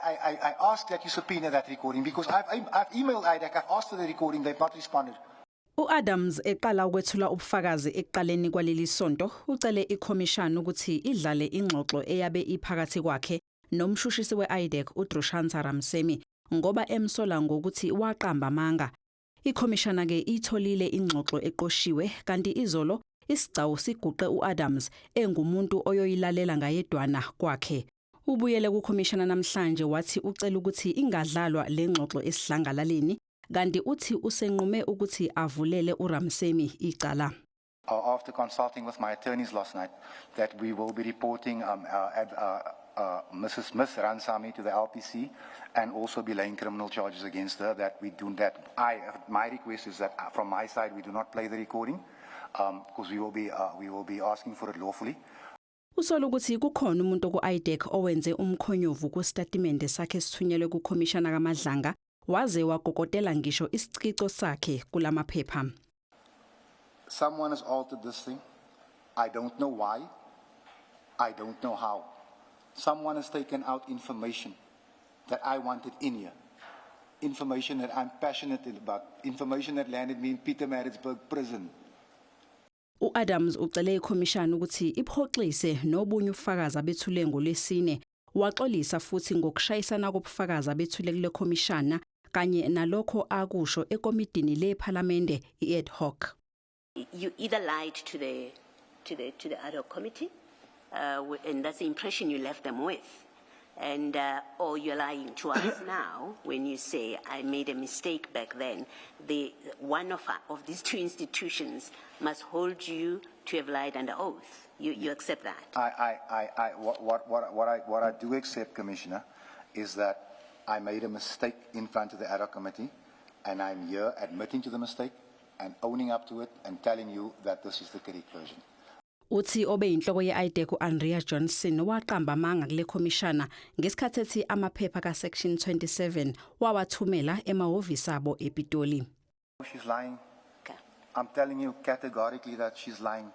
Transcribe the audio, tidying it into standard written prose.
I ask that you subpoena that recording because I've emailed IDAC, I've asked for the recording, they've not responded. UAdams eqala ukwethula ubufakazi ekuqaleni kwaleli sonto ucele ikhomishana ukuthi idlale ingxoxo eyabe iphakathi kwakhe nomshushisi we-IDAC uDrushantha Ramsemi ngoba emsola ngokuthi waqamba amanga. Ikhomishana ke itholile ingxoxo eqoshiwe kanti izolo isigcawu siguqe uAdams engumuntu oyoyilalela ngayedwana kwakhe. Ubuyele kukhomishana namhlanje wathi ucela ukuthi ingadlalwa le ngxoxo esidlangalaleni kanti uthi usenqume ukuthi avulele uRamsemi icala. After consulting with my attorneys last night, that we will be reporting Mrs. Miss Ransami to the LPC and also be laying criminal charges against her. That we do that. My request is that from my side we do not play the recording because we will be asking for it lawfully. Usola ukuthi kukhona umuntu ku-IDAC owenze umkhonyovu kusitatimende sakhe esithunyelwe kukhomishana kaMadlanga waze wagogotela ngisho isicico sakhe kulamaphepha. Someone has altered this thing. I don't know why. I don't know how. Someone has taken out information that I wanted in here. Information that I'm passionate about. Information that landed me in Pietermaritzburg prison. UAdams ucele ikhomishana ukuthi iphoxise nobunye ubufakazi abethule ngolwesine waxolisa futhi ngokushayisana kobufakazi abethule kule khomishana kanye nalokho akusho ekomidini lephalamende i-ad hoc. You either lied to the ad hoc committee, and that's the impression you left them with, and or you're lying to us now when you say, "I made a mistake back then." The one of these two institutions must hold you to have lied under oath. You accept that? What I do accept, Commissioner, is that I made a mistake in front of the ad hoc committee, and I'm here admitting to the mistake and owning up to it and telling you that this is the correct version. Uthi obeyinhloko ye-IDAC uAndrea Johnson waqamba amanga kule khomishana ngesikhathi ethi amaphepha kaSection 27 wawathumela emahhovisi abo ePitoli. She's lying. Okay. I'm telling you categorically that she's lying.